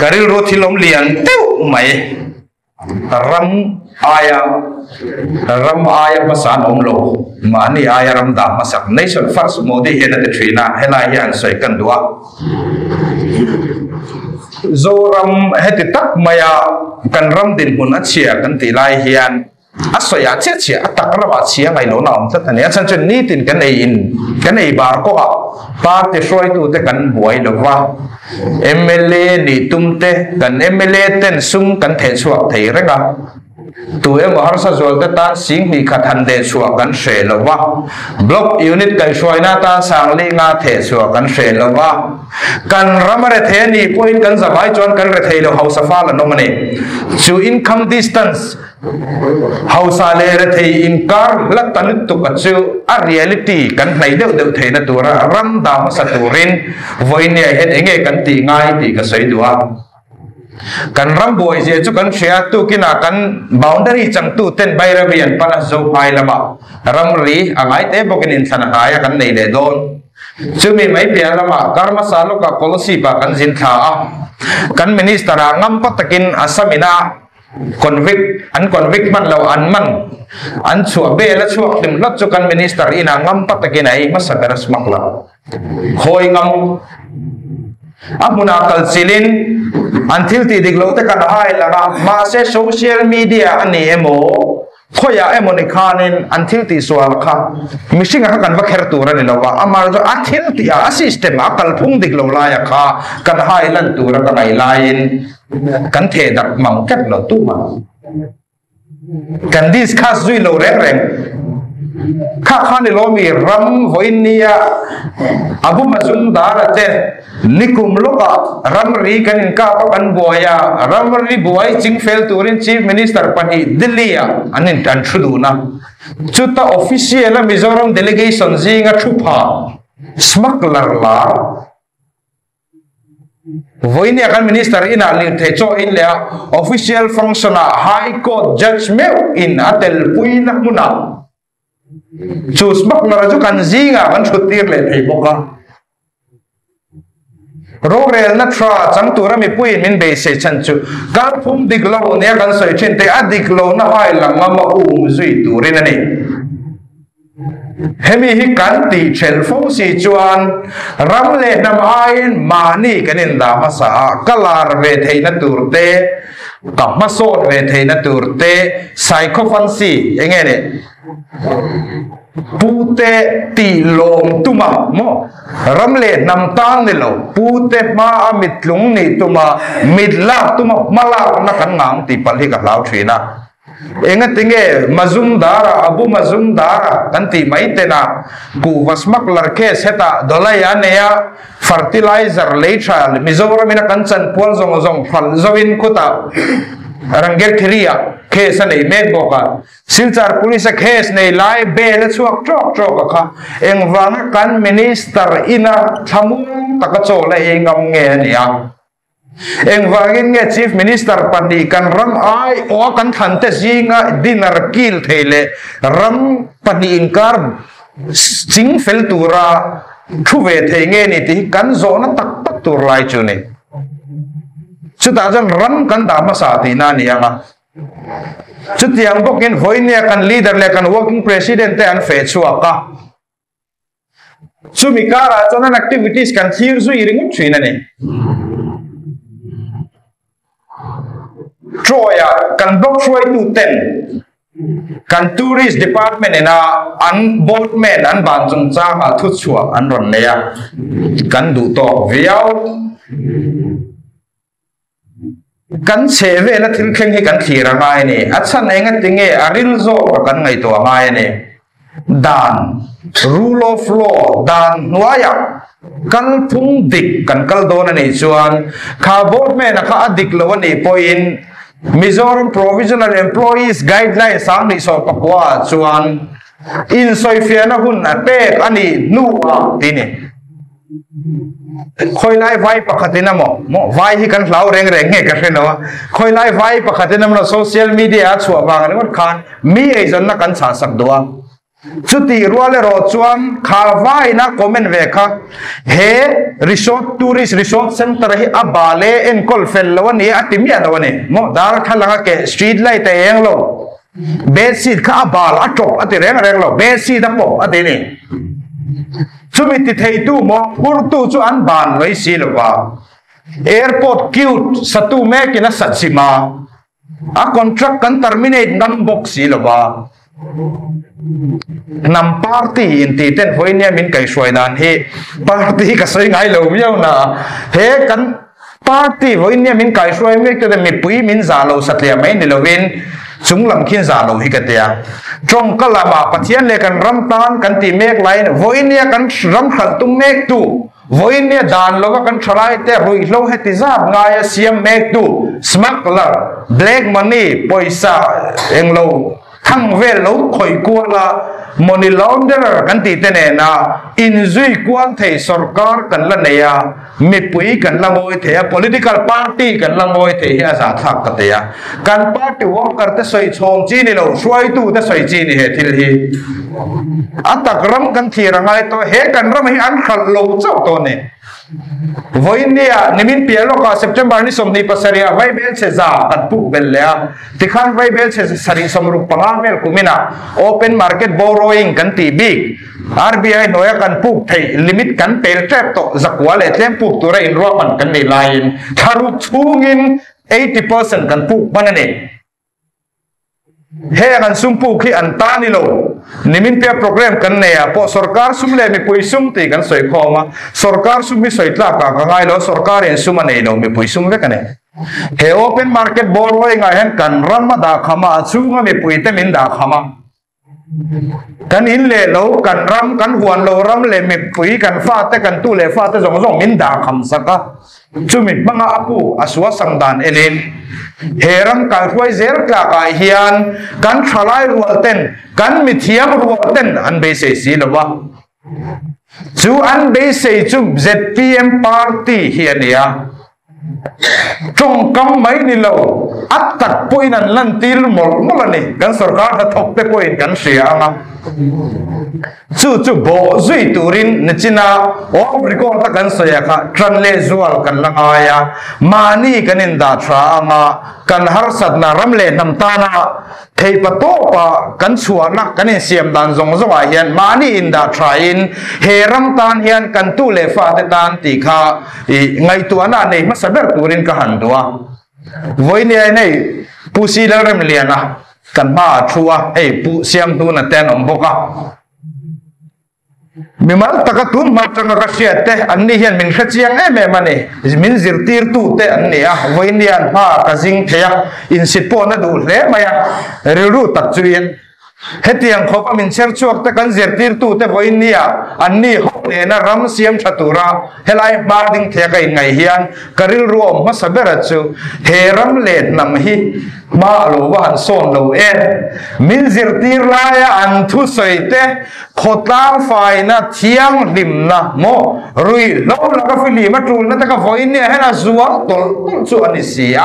Ka rilru thil awm lian deuh mai. Ram aia ram aia hmasa an awm lo, mahni aia ram dah hmasak Nation First Modi hian a ti thin a, helai hian sawi kan duh a. Zoram heti tak maia kan ram dinhmun a chhia kan tih lai hian A sawi ah chiah chiah, a tak ramah chhia ngaih lohna a awm tlat a ni. A chhan chuan nitin kan ei in, kan ei bar kawngah party hruaitute kan buai lo va, mla nih tum te, kan mla ten sum kan theh chhuak thei reng a, tu emaw harsa zual te tan sing hnih khat han deh chhuah kan hreh lo va, block unit kaihhruaina tan sangli nga theh chhuah kan hreh lo va, kan ram a rethei a nih pawhin kan zavai chuan kan rethei lo hausa fal an awm a ni. Chu income distance Hausa leh rethei inkar hla ta lutuk a chu a reality kan hnaih deuh deuh theihna tura ram dah hmasa turin vawinia hian enge kan tih ngai tih ka sawi duh a. Kan ram buai zia chu kan hria tukinah kan boundary changtu ten Bairabi an pan a Zophai lamah ramri a ngai te bawkin inthlan a hnai a kan nei leh dawn. Chumi mai piah lamah kar hmasa lawkah Kolasib ah kan zin thla a, kan minister ah ngampa takin Assam ina Convict, an convict hman lo, an man, an chhuah bel a chhuak hlim hlawt chu kan minister inah ngam pa takin a ei hmasa ber a smuggler khawi ngam a hmunah kal chilin an thil tih dik loh te kan hai lang a, mahse social media a ni emaw khawiah emaw ni khanin an thil tih sual kha mihringa kha kan va kher tur a ni lo va, amaherawhchu a thil tih ah a system ah a kalphung dik lo laia kha kan hai lan tura ka ngaih laiin Kan theh darh mang tlat lo tu mah. Kan discuss zui lo reng reng. Kha kha ni lo mi ram vawiin nia Abu Mazumdar-a te nikum lawkah ramri kan inkap a kan buai a, ramri buai chingfel turin Chief Minister pahnih Delhi-ah an in an thu dun a. Chuta official-a Mizoram delegation zinga thu pha smuggler lar Vawinia kan Minister inah lirthei chaw in leh a official function ah High Court Judge meuh in a telpui na hmunah chu smuggler chu kan zingah kan thut tir leh thei bawk a. Rorelna tha chang tura mipuiin min beisei chhan chu kalphung dik lo nia kan sawi thin te a dik lohna hai lang ngama um zui turin a ni. Hemi hi kan tih thelh fo si chuan ram leh hnam aiin mahni kan indah hmasa a, ka lar ve theihna tur te, ka hmasawn ve theihna tur te, sycophancy eng nge ni? Pute tih lawm tuma maw? Ram leh hnam tan ni lo, pute hmaa mittlung nih tuma mit lak tuma hma lakna kan ngang tih palh hi ka hlau thin a. Engatinge Mazumdar-a, Abu Mazumdar-a kan tih mai tena kuhva smuggler case hetah Dolai a nei a, fertilizer lei tha Mizoramin a kan chanpual zawng zawng hralh zoin khutah Rangirkhiri-ah case a nei mek bawk a. Silchar Police-a case nei lai bail a chhuak tawk tawk a kha. Engvanga kan Minister ina thlamuang taka chaw la ei ngam nge a ni a? Engvangin nge Chief Minister pahnih kan ram ai awh a kan thlan te zinga dinner kil thei leh ram pahnih inkar ching fel tura thu ve thei nge ni tih hi kan zawhna tak tak tur lai chu ni. Chutah chuan ram kan dah hmasa tihna a ni ang a. Chutiang bawkin vawinia kan leader leh kan working president te an feh chhuak a. Chumi karah chuan an activities kan thlir zui ringawt thin a ni. Troy-ah kan block hruaitu ten kan tourist department ina an boatman an ban chungchangah thuchhuah an rawn nei a, kan duh tawk viau. Kan chhe vela thil thleng hi kan thlir a ngai a ni. A chhan enga tinge a ril zawk a kan ngaihtuah a ngai a ni. Dan, rule of law, dan hnuaiah kalphung dik kan kal dawn a nih chuan kha boatman a kha a dik lo a nih pawhin Mizoram Provisional Employees Guideline 2019 ah chuan insawifiahna hun a pek a nih hnuah tih a ni. Khawilai vai pakhatin emaw maw vai hi kan hlau reng reng nge ka hre lo a khawilai vai pakhatin emaw social media a chhuah vang ringawt khan mi eizawnna kan chhah sak duh a Chutih rual erawh chuan kha vaina comment ve kha he resort tourist resort center hi a bal e enkawl fel lo a ni a ti miah lo a ni maw darthlalang a keh street light a eng lo bed sheet kha a bal a tawp a ti reng reng lo bed sheet a pawp a ti ni chumi ti theitu maw phurtu chu an ban mai si lo va airport cute satu mekin a sat chim a A contract kan terminate ngam bawk si lo va. Hnam party in tih ten vawiin nia min kaihhruai dan hi party hi ka sawi ngai lo viau na he kan party vawiin nia min kaihhruai mek te mipui min zah lo satliah mai ni lovin chung lam khin zah lo hi ka tia. Tawngka lamah Pathian leh kan ram tan kan tih mek laiin vawiin nia kan ram hralh tum mek tu Vawinia dan lova kan thalaite ruihhlo heti zat ngaia siam mektu smuggler, black money, pawisa englo thang vel lo khawih kuala money launderer kan tih te nena inzui kual thei sorkar kan la nei a, mipui kan la ngawi thei a, political party kan la ngawi thei hi a zahthlak ka ti a. Kan party worker te sawi chhawm chi ni lo, hruaitu te sawi chi ni he thil hi. A tak ram kan thlir a ngai tawh, he kan ram hi an hralh lo chauh tawh a ni. Vawinia nimin piah lawkah September ni 27 ah Vaibel chhe za kan puk belh leh a, tikhan Vaibel chhe sarih 65 vel kuminah open market borrowing kan tih bik RBI hnuaia kan puk theih limit kan pel tep tawh zakua leh tlem puk tura inruahman kan nih laiin thlaruk chhungin 80% kan puk hman a ni. Heng an sum puk hi an ta ni lo. Nimin pia program kan nei ah pawh sorkar sum leh mipui sum tih kan sawi khawm a. Sorkar sum hi sawi tlak ah ka ngai lo, sorkar in sum a nei lo, mipui sum vek a ni. He open market borrowing ah hian kan ram a dah kham a, a chhunga mipui te min dah kham a. Kan in leh lo, kan ram, kan huan lo ram leh mipui, kan fate, kan tu leh fate zawng zawng min dah kham sak a. Chumi hmanga a pu a sua sang dan enin he ram kalhruai zel tlakah hian kan thalai rual ten, kan mithiam rual ten an beisei si lo va. Chu an beisei chu zpm party hi a ni a. Tawngkam mai ni lo, a tak pawhin an lantir mawlh mawlh a ni. Kan sorkar hnathawk te pawhin kan hria ang a. Chu chu bawh zui turin nichina off record a kan sawi a kha tan leh zual kan la ngai a. Mahni kan indah tha ang a, kan harsatna ram leh hnam tana Theipa tawpa kan chhuahna kan insiam dan zawng zawngah hian mahni indah thain he ram tan hian kan tu leh fate tan tih kha i ngaihtuahna nei hmasa ber turin ka han duh a. Vawinia in hei Pu Si Lalremliana kan hmaah thu a, hei Pu Siamhnuna te an awm bawk a. Mimal taka tun hma atanga ka hriat te, anni hian min hre chiang em em a ni. Min zirtirtu te an ni a, vawinia hma ka zing thei a, insit pawh na duh hle mai a, rilru tak chuin hetiang khawp a min chher chhuak te kan zirtirtu te vawinia anni ho nena ram siam tha tura helai hma ding thei a ka inngaih hian ka rilru awm hmasa bera chu he ram leh hnam hi Hma a lo va han sawn lo em? Min zirtir laia an thusawi te, khawtlang faina, thianghlimna maw, ruihhlo laka fihlim a tulna te kha vawiin nia hian a zual tawlh tawlh chu a ni si a.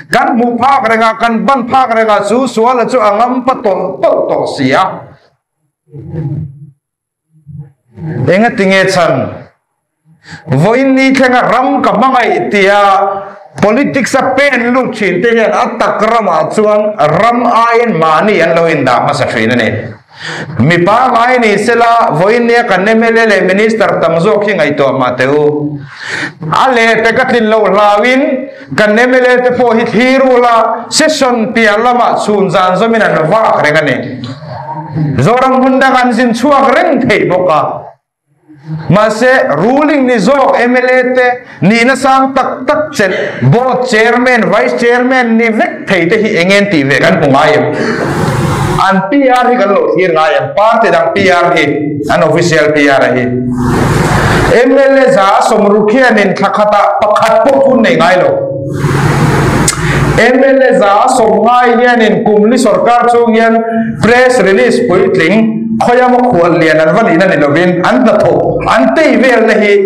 Kan hmuh phak rengah, kan ban phak rengah chu suala chu a ngampa tawlh tawlh tawh si a. Engatinge chhan? Vawiin ni thlenga ram ka hmangaih tia politics a pen lut thin te hian a tak ramah chuan ram aiin mahni an lo indah hmasa thin a ni. Mi pangngai ni sela vawiin nia kan mla leh minister tam zawk hi ngaihtuah mah teh u. A leh pe ka tlin loh hlauin kan mla te pawh hi thlir ula session piah lamah chhun zan zawmin an vak reng a ni. Zoram hmun dang an zin chhuak reng theih bawk a. Mahse, ruling ni zawk mla te nihna sang tak tak chelh board chairman, vice chairman ni vek thei te hi eng en tih ve kan hmu ngai em? An PR hi kan lo thlir ngai em? Party dang PR hi, an official PR hi. Mla za a sawmruk hianin thla khatah pakhat pawh hun nei ngai lo. Mla za a sawm ngai hianin kum li sorkar chung hian press release puitling Khawia maw khual lian an va nihna ni lovin an hnathawh an tei velna hi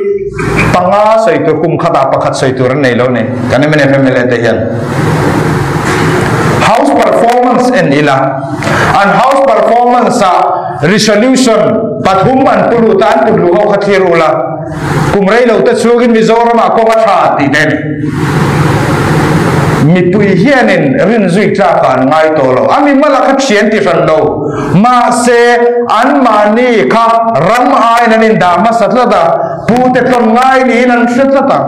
panga sawi tur kum khatah pakhat sawi tur an nei lo ni kan mnf mla te hian house performance en ila an house performance ah. Resolution pathum an pu lut a, an put luh ho kha thlir ula, kum rei lo te chhungin Mizoramah kawng a tha tih te a ni. Mipui hianin rinzui tlakah an ngai tawh lo. A mimala kha thian ti hran lo. Mahse, anmahni kha ram aiin an indah hmasa tlat a, pute tlawn ngai niin an hre tlat a.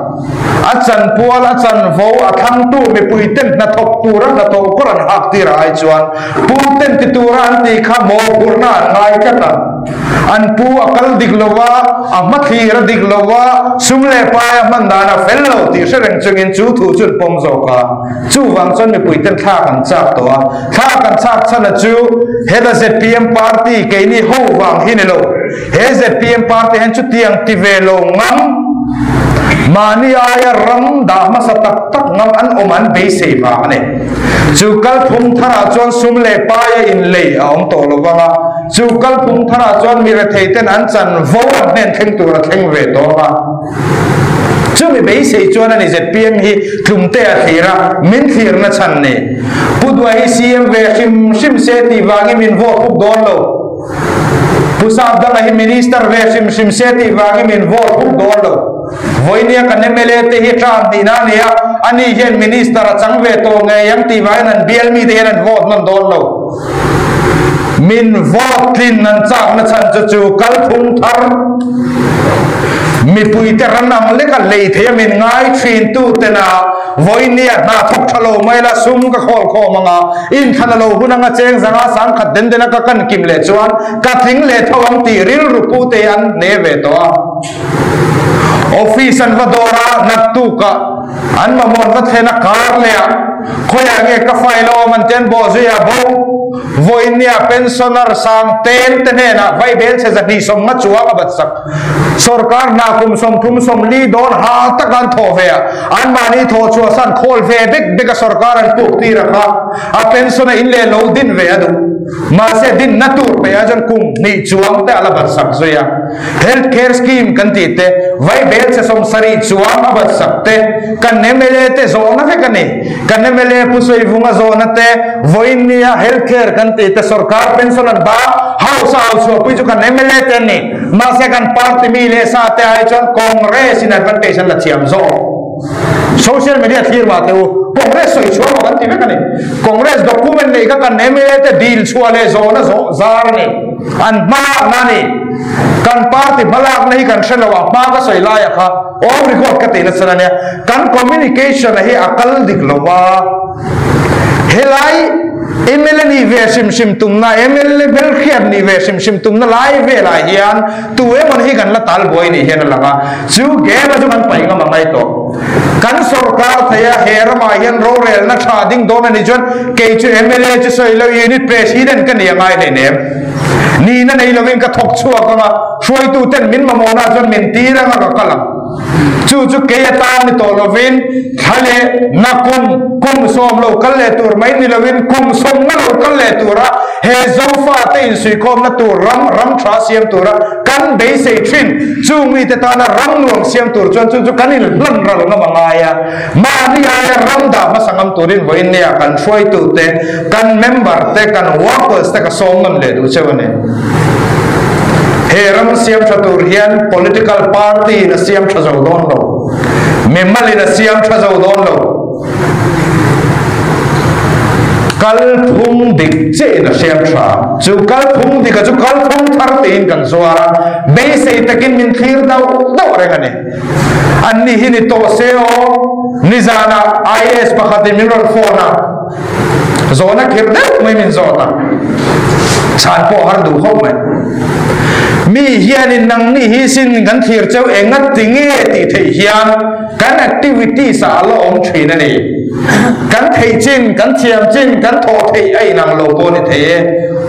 A chanpual, a chanvo, a thlangtu mipuiten hnathawk tura hnathawh kawr an hak tir ai chuan puten ti tura an tih kha mawhphurhna an ngai tlat a. An pu a kal dik lo va, a hmathlir a dik lo va, sum leh pai a hman dan a fel lo tih hre reng chungin chu thu chu an pawm zawk a. Chuvang chuan mipuiten thla kan chak tawh a, thla kan chak chhan a chu heta zpm party keini ho vang hi ni lo. He zpm party hian chutiang ti ve lo ngam, mahni aia ram dah hmasa tak tak ngam an awm an beisei vang a ni. Chu kalphung tharah chuan sum leh paia inlei a awm tawh lo vang a, chu kalphung tharah chuan mi retheiten an chanvo an hnen thleng tur a thleng ve tawh ang a. Chumi beisei chuan a ni zpm hi tlumte a thlir a, min thlirna chhan ni. Pu Duai hi CM ve hrim hrim se tih vangin min vote huk dawn lo. Pu Sapdanga hi Minister ve hrim hrim se tih vangin min vote huk dawn lo. Vawinia kan mla te hi term hnihna a ni a, ani hian Minister a chang ve tawh ngei ang tih vangin an bial mite hian an vote nawn dawn lo. Min vote tlin an chakna chhan chu chu kalphung thar mipuite ran ang leka lei theia min ngai thin tu tena vawinia hna thawk tha lo mai la sum ka khawl khawm anga inthlan a lo hun anga cheng zanga sangkhat den dena ka kan kim leh chuan ka tling leh tho ang tih rilru pu te an hne ve tawh a. Office an va dawr a, naktukah an mamawh an va thlen a, kar leh ah khawiah nge ka file a awm an ti an bawh zui a, bo vawinia pensioner sang ten te hnenah vaibel chhe 250 chuang a bat sak. Sorkar hna kum 30 40 dawn ha taka an thawh ve a, anmahni thawh chhuah san khawl ve bek bek a sorkar an puk tir a kha a pension a in leh lo din ve a duh. Mahse dinna tur pe ah chuan kum hnih chuang te a la bat sak zui a. Health care scheme kan tih te, vaibel chhe 70 chuang a bat sak te, kan mla te zawhna vek a ni. Kan mla Pu Sawivunga zawhna te, vawiin nia health care kan tih te, sorkar pension an ba, house a au chhuahpui chu kan mla te an ni. Mahse kan party mi leh sa te ai chuan Congress in advantage an la thiam zawk. Social media thlir mah teh u, Congress sawi chhuah maw kan ti vek a ni. Congress document nei kha kan mla te dil chhuah leh zawhna zawh zar a ni. An hmalakna a ni. Kan party hmalakna hi kan hre lo a, hma ka sawi laia kha awm record ka tih nasa a nia. Kan communication a hi a kal dik lo va, helai mla nih ve hrim hrim tumna, mla hmelhriat nih ve hrim hrim tumna lai velah hian tu emaw hi kan la tal buai nih hian a lang a, chu game a chu kan paih ngam a ngai tawh. Kan sorkar thei a, he ramah hian rorelna tha ding dawn a nih chuan kei chu mla chu sawi lo unit president ka ni a ngai hleinem. Nihna nei lovin ka thawk chhuak ang a, hruaitu ten min mamawhna chuan min tir ang a ka kal ang. Chu chu kei atan ni tawh lovin thla leh na kum kum sawm lo kal leh tur mai ni lovin kum sawmna lo kal leh tura he Zofate insuikhawmna tur ram ram tha siam tura kan beisei thin. Chung mite tana ram nuam siam tur chuan chu chu kan inhlan ral ngam a ngai a. Mahni aia ram dah hmasa ngam turin vawiin nia kan hruaitute, kan member te, kan workers te ka sawm nawn leh duh cheu a ni. He ram siam tha tur hian political party in a siam tha zo dawn lo, mimal in a siam tha zo dawn lo. Kalphung dik chiah in a siam tha. Chu kalphung dika chu kalphung thar tiin kan zuar a, beisei takin min thlir dauh dauh reng a ni. An ni hi ni tawh se aw, nizanah IAS pakhatin min rawn phone a. Zawhna khirh deuh mai min zawt a, chhan pawh har duh khawp mai. Mi hianin nangni hi sin kan thlir cheu enga ti nge tih theih hian kan activities ah a la awm thin a ni. Kan theih chin, kan thiam chin, kan thawh theih a inang lo pawh ni thei e.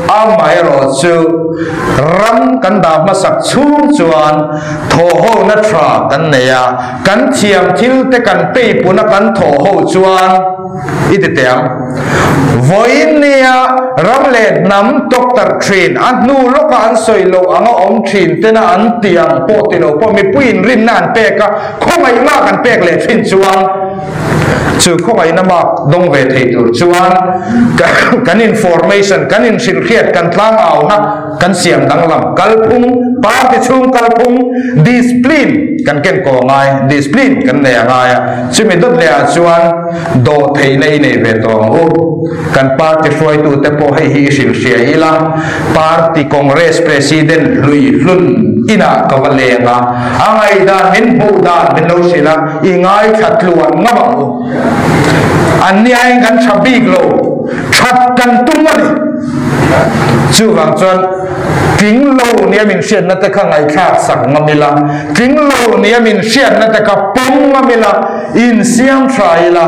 Amaherawh chu ram kan dah hmasak chhung chuan thawhhona tha kan nei a, kan thiam thil te kan peipuna kan thawhho chuan, I ti teh ang. Vawiin nia ram leh hnam doctor thin, a hnu lawka an sawi loh anga awm thin tena an ti ang pawh ti lo pawh mipuiin rinna an pek a, khawngaihna kan pek leh thin chuan Chu khawngaihna mark dawng ve thei tur chuan kan information, kan inhrilhriat, kan tlangauna kan siam danglam kalphung, party chhung kalphung, discipline kan ken kaw ngai, discipline kan nei a ngai a. Chumi dawt leh ah chuan dawh theihna i nei ve tawh ang u. Kan party hruaitute pawh hei hi i hrilhhria ila, party Congress President hlui hlun inah ka va leng a, a ngaihdan min hmuh dan min lo hrilh a, i ngaithla tluan ngam ang u. Anni aiin kan tha bik lo, that kan tum a ni. Chuvang chuan tling lo nia min hriatna te kha ngaihthlak sak ngam ila, tling lo nia min hriatna te kha pawm ngam ila, insiam tha ila.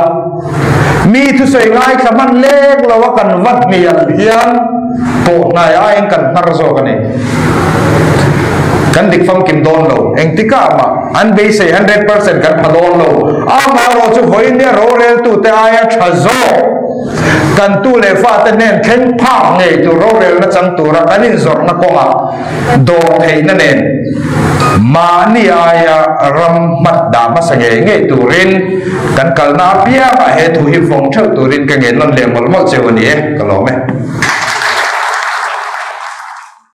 Mi thusawi ngaithla hman lek lo a kan va hnial hian pawh hnai aiin kan hnar zawk a ni. Kan dik famkim dawn lo, engtikah mah an beisei 100% kan pha dawn lo. Amaherawh chu vawiin roreltute aia tha zawk kan tu leh fate hnen thleng phak ngei tur rorelna chang tura kan inzawrhna kawngah dawr theihna nen mahni aia ram hmat dah hmasa ngei ngei turin kan kalna apiangah he thu hi vawng theuh turin ka ngen nawn leh mawlh mawlh cheu a ni e, ka lawm e.